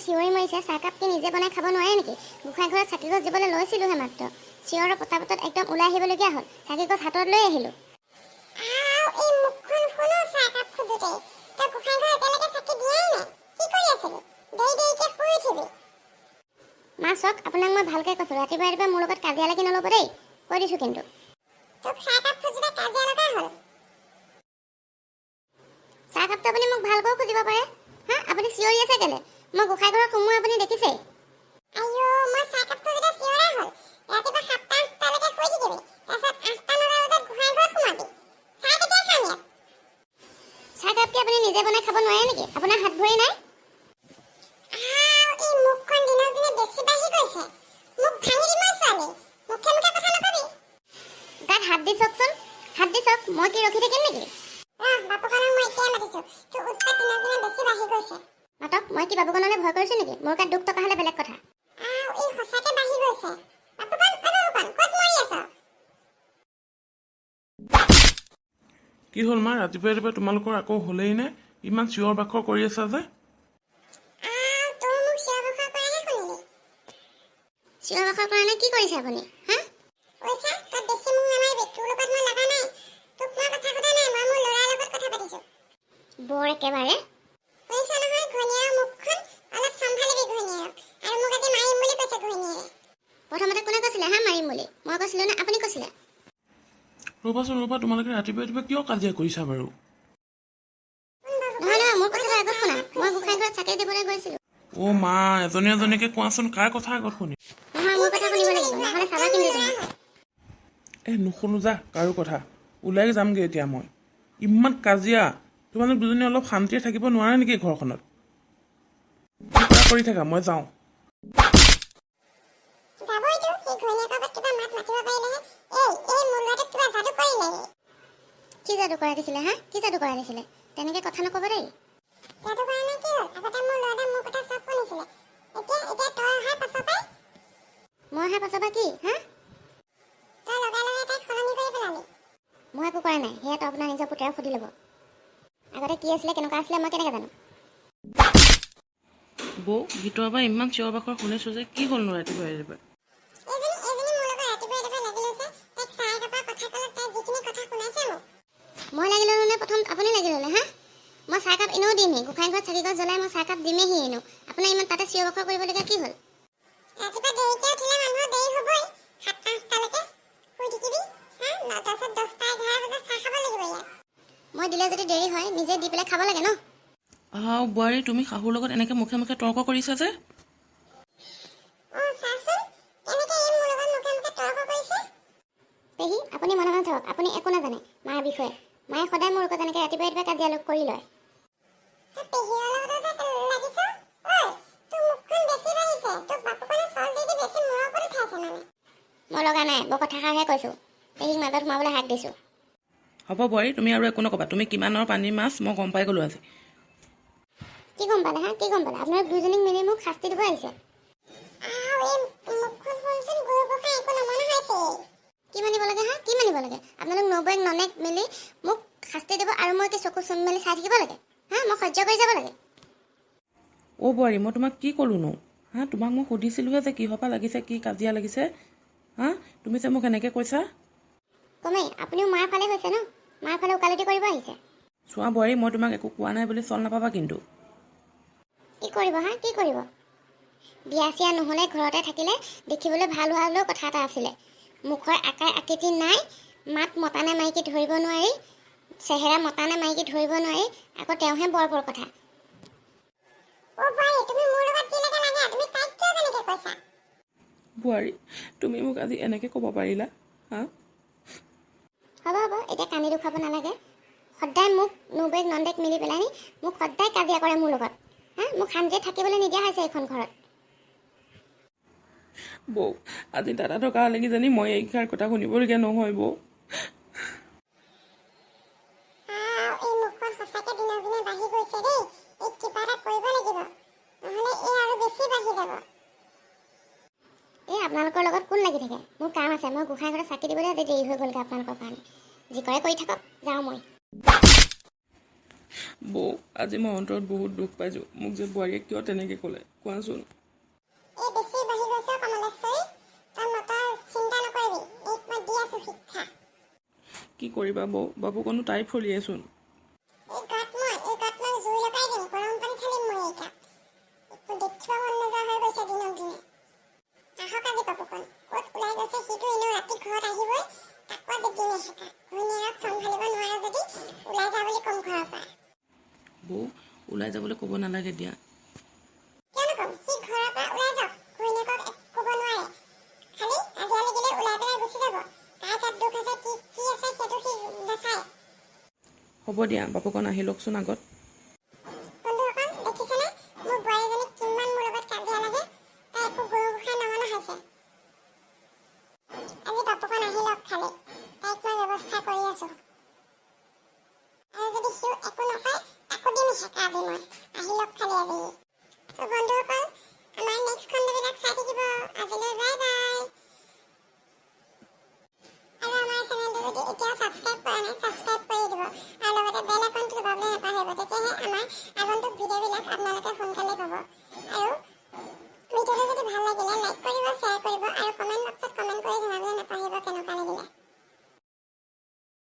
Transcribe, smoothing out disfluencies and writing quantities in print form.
চিঞৰি মৰিছে। চাহকাপ কি নিজে বনাই খাব নোৱাৰে নেকি? গোঁসাই ঘৰত চাকি গছ দিবলৈ লৈছিলোঁহে মাত্ৰ, চিঞৰৰ পতাপতত একদম ওলাই আহিবলগীয়া হ'ল। চাকি গছ হাতত লৈ আহিলোঁ। আও, এই মুখখন শুনো। চাহকাপ খোজোতে তই গোসাঁই ঘৰ এতিয়ালৈকে চাকি দিয়াই নাই, কি কৰি আছিলি? দেৰি দেৰিকে শুই উঠিবি। মা, চাওক, আপোনাক মই ভালকৈ কৈছোঁ, ৰাতিপুৱা ৰাতিপুৱা মোৰ লগত কাজিয়া লাগি নল'ব দেই, কৈ দিছোঁ কিন্তু। তোক চাহকাপ খোজোতে কাজিয়া লগা হ'ল? চাহকাপটো আপুনি মোক ভালকৈও খুজিব পাৰে। হা, আপুনি চিঞৰি আছে কেলে? মই গোঁসাই ঘৰত সোমোৱা আপুনি দেখিছেই। আইঅ, মই চাহকাপ খোজোতে চিঞৰা হ'ল? ৰাতিপুৱা 7টা 8টালৈকে শুই থাকিবি, তাৰপিছত 8টা 9টা বজাত গোসাঁই ঘৰত সোমাবি। চাহ কেতিয়া খাম ইয়াত? চাহকাপ কি আপুনি নিজে বনাই খাব নোৱাৰে নেকি? আপোনাৰ হাত ভৰি নাই? আও, এই মুখখন দিনক দিনে বেছি বাঢ়ি গৈছে। মুখ ভাঙি দিম মই ছোৱালী, মুখে মুখে কথা নকবি। গাত হাত দি চাওকচোন, হাত দি চাওক। মই কি ৰখি থাকিম নেকি? ৰহ, বাপুকণক মই এতিয়াই মাতিছো। তোৰ উৎপাত দিনক দিনে বেছি বাঢ়ি গৈছে। মাতক। মই কি বাবুকণলৈ ভয় কৰিছোঁ নেকি? মোৰ গাত দুখ থকা হ'লে বেলেগ কথা। আও, এই সঁচাকে বাঢ়ি গৈছে। বাপুকণ, ঐ বাপুকণ, ক'ত মৰি আছ? কি হ'ল মা? ৰাতিপুৱাই ৰাতিপুৱাই তোমালোকৰ আকৌ হ'লেই নে? ইমান চিঞৰ বাখৰ কৰি আছা যে? আও, তোৰ মোক চিঞৰ বাখৰ কৰাহে শুনিলি? চিঞৰ বাখৰ কৰা নাই। কি কৰিছে আপুনি, হা? পইচা তই বেছি মোক নামাৰিবি। তোৰ লগত মই লগা নাই। তোক মই কথা সোধা নাই, মই মোৰ ল'ৰাৰ লগত কথা পাতিছো। বৰ একেবাৰে। শুনিছ নহয় ঘৈণীয়েৰৰ মুখখন? অলপ চম্ভালিবি ঘৈণীয়েৰক। আৰু মোক আজি মাৰিম বুলি কৈছে ঘৈণীয়েৰে। প্ৰথমতে কোনে কৈছিলে হা মাৰিম বুলি? মই কৈছিলোঁ নে আপুনি কৈছিলে? ৰ'বাচোন ৰ'বা, তোমালোকে ৰাতিপুৱাই ৰাতিপুৱাই কিয় কাজিয়া কৰিছা বাৰু? নহয় নহয়, মোৰ কথাটো আগত শুনা। মই গোঁসাই ঘৰত চাকি দিবলৈ গৈছিলোঁ। অ' মা, এজনী এজনীকে কোৱাচোন, কাৰ কথা আগত শুনি? নহয়, মোৰ কথা শুনিব লাগিব, নহ'লে চাবা কিন্তু তুমি। এ, নুশুনো যা কাৰো কথা। ওলাই যামগৈ এতিয়া মই। ইমান কাজিয়া, তোমালোক দুজনী অলপ শান্তিৰে থাকিব নোৱাৰা নেকি ঘৰখনত? কি কৰা কৰি থাকা, মই যাওঁ। যাবইতো সি, ঘৈণীয়েকৰ আগত কিবা মাত মাতিব পাৰিলেহে। এই এই মোৰ ল'ৰাটোক কিবা যাদু কৰিলে। কি যাদু কৰা দেখিলে হা? কি যাদু কৰা দেখিলে? তেনেকে কথা নক'ব দেই। যাদু কৰা নাই, কি হ'ল? আগতে মোৰ ল'ৰাটোৱে মোৰ কথা চব শুনিছিলে। এতিয়া এতিয়া তই অহাৰ পাছৰ পৰাই মই অহাৰ পাছৰ পৰা কি হা? তই লগাই লগাই তাইক সলনি কৰি পেলালি। মই একো কৰা নাই। সেয়াতো আপোনাৰ নিজৰ পুতেৰক সুধি ল'ব। আগতে কি আছিলে, কেনেকুৱা আছিলে, মই কেনেকৈ জানো? বৌ, ভিতৰৰ পৰা ইমান চিঞৰ বাখৰ শুনিছোঁ যে, কি হ'লনো ৰাতিপুৱাই ৰাতিপুৱাই? এইজনী এইজনী মোৰ লগত ৰাতিপুৱাই ৰাতিপুৱাই লাগি লৈছে। তাইক চাহ একাপৰ কথা ক'লত তাই যিখিনি কথা শুনাইছে মোক। মই লাগি ল'লো নে প্ৰথম আপুনি লাগি ল'লে হা? মই চাহকাপ এনেও দিমহি। গোঁসাই ঘৰত চাকি গছ জ্বলাই মই চাহকাপ দিমেহি এনেও। আপোনাৰ ইমান তাতে চিঞৰ বাখৰ কৰিবলগীয়া কি হ'ল? ৰাতিপুৱা দেৰিকে উঠিলে মানুহৰ দেৰি হ'বই। 7টা 8টালৈকে শুই থাকিবি হা, তাৰপিছত 10টা 11 বজাত চাহ খাব লাগিব ইয়াত। মই দিলে যদি দেৰি হয়, নিজে দি পেলাই খাব লাগে ন। আহ, বোৱাৰী, তুমি শাহুৰ লগত এনেকৈ মুখে মুখে তৰ্ক কৰিছা যে? অ, চাচোন, কেনেকে ই মোৰ লগত মুখে মুখে তৰ্ক কৰিছে। পেহী, আপুনি মনে মনে থাকক। আপুনি একো নাজানে মাৰ বিষয়ে। মায়ে সদায় মোৰ লগত এনেকৈ ৰাতিপুৱা ৰাতিপুৱা কাজিয়া লগ কৰি লয়। তই পেহীৰ লগতো যে লাগিছ? ঐ, তোৰ মুখখন বেছি বাঢ়িছে। তোক বাপুকণে চল দি দি বেছি মূৰৰ ওপৰত উঠাইছে মানে। মই লগা নাই, বৰ কথাষাৰহে কৈছোঁ। পেহীক মাজত সোমাবলৈ হাক দিছোঁ। হ'ব বোৱাৰী, তুমি আৰু একো নক'বা। তুমি কিমানৰ পানীৰ মাছ মই গম পাই গ'লোঁ আজি। কি গম পালে হা? কি গম পালে? আপোনালোক দুইজনীক মিলি মোক শাস্তি দিব আহিছে। আও, এই মুখখন শুনচোন, গুৰু গোসাঁই একো নমনা হৈছে। কি মানিব লাগে হা? কি মানিব লাগে? আপোনালোক নবৌৱেক ননেক মিলি মোক শাস্তি দিব আৰু মই কি চকু চুম মেলি চাই থাকিব লাগে হা? মই সহ্য কৰি যাব লাগে? অ' বোৱাৰী, মই তোমাক কি ক'লোনো হা? তোমাক মই সুধিছিলোঁহে যে কিহৰ পৰা লাগিছে, কি কাজিয়া লাগিছে হা? তুমি যে মোক এনেকৈ কৈছা। কমেই আপুনিও মাৰ ফালে হৈছে ন? মাৰ ফালে ওকালতি কৰিব আহিছে। চোৱা বোৱাৰী, মই তোমাক একো কোৱা নাই বুলি চল নাপাবা কিন্তু। কি কৰিব হা? কি কৰিব? বিয়া চিয়া নহ'লে ঘৰতে থাকিলে দেখিবলৈ ভাল হোৱা হ'লেও কথা এটা আছিলে। মুখৰ আকাৰ আকৃতি নাই, মাত মতা নে মাইকী ধৰিব নোৱাৰি, চেহেৰা মতা নে মাইকী ধৰিব নোৱাৰি, আকৌ তেওঁহে বৰ বৰ কথা। অ বোৱাৰী, তুমি মোৰ লগত যি লাগে লাগা, তুমি তাইক কিয় তেনেকে কৈছা? বোৱাৰী, তুমি মোক আজি এনেকৈ ক'ব পাৰিলা হা? হ'ব হ'ব, এতিয়া কান্দি দুখাব নালাগে। সদায় মোক নবৌৱেক নন্দেক মিলি পেলাই নি মোক সদায় কাজিয়া কৰে মোৰ লগত হা। মোক শান্তিৰে থাকিবলৈ নিদিয়া হৈছে এইখন ঘৰত। বৌ, আজি দাদা থকা হ'লে কিজানি মই এইষাৰ কথা শুনিবলগীয়া নহয় বৌ। আও, এই মুখখন সঁচাকে দিনক দিনে বাঢ়ি গৈছে দেই। এই কিবা এটা কৰিব লাগিব, নহ'লে এই আৰু বেছি বাঢ়ি যাব। এই আপোনালোকৰ লগত কোন লাগি থাকে? মোৰ কাম আছে। মই গোঁসাই ঘৰত চাকি দিবলৈ আজি দেৰি হৈ গ'লগৈ আপোনালোকৰ কাৰণে। যি কৰে কৰি থাকক, যাওঁ মই। বৌ, আজি মই অন্তৰত বহুত দুখ পাইছোঁ। মোক যে বোৱাৰীয়ে কিয় তেনেকৈ ক'লে? কোৱাচোন? এই বেছি বাঢ়ি গৈছে অ' কমলেশ্বৰী, তই মতা চিন্তা নকৰিবি, এইক মই দি আছো শিক্ষা। কি কৰিবা বৌ, বাবুকণো তাই ফলিয়েচোন। এই গাত মই জুই লগাই দিম, গৰম পানী ঢালিম মই এই গাত। একো দেখিব মন নোযোৱা হৈ গৈছে দিনক দিনে। আহক আজি বাবুকণ, ক'ত ওলাই গৈছে সিটো, এনেও ৰাতি ঘৰত আহিবই। তাকো আজি দিম এসেকা। ঘৈণীয়েৰক চম্ভালিব নোৱাৰা যদি ওলাই যা বুলি ক'ম ঘৰৰ পৰা। বৌ, ওলাই যাবলৈ ক'ব নালাগে দিয়া। কিয় নক'ম? সি ঘৰৰ পৰা ওলাই যাওক, ঘৈণীয়েকক একো ক'ব নোৱাৰে। খালি কাজিয়া লাগিলে ওলাই পেলাই গুচি যাব। তাৰ গাত দুখ আছে কি কি আছে সেইটো সি নাচায়। হ'ব দিয়া, বাপুকণ আহি লওকচোন আগত।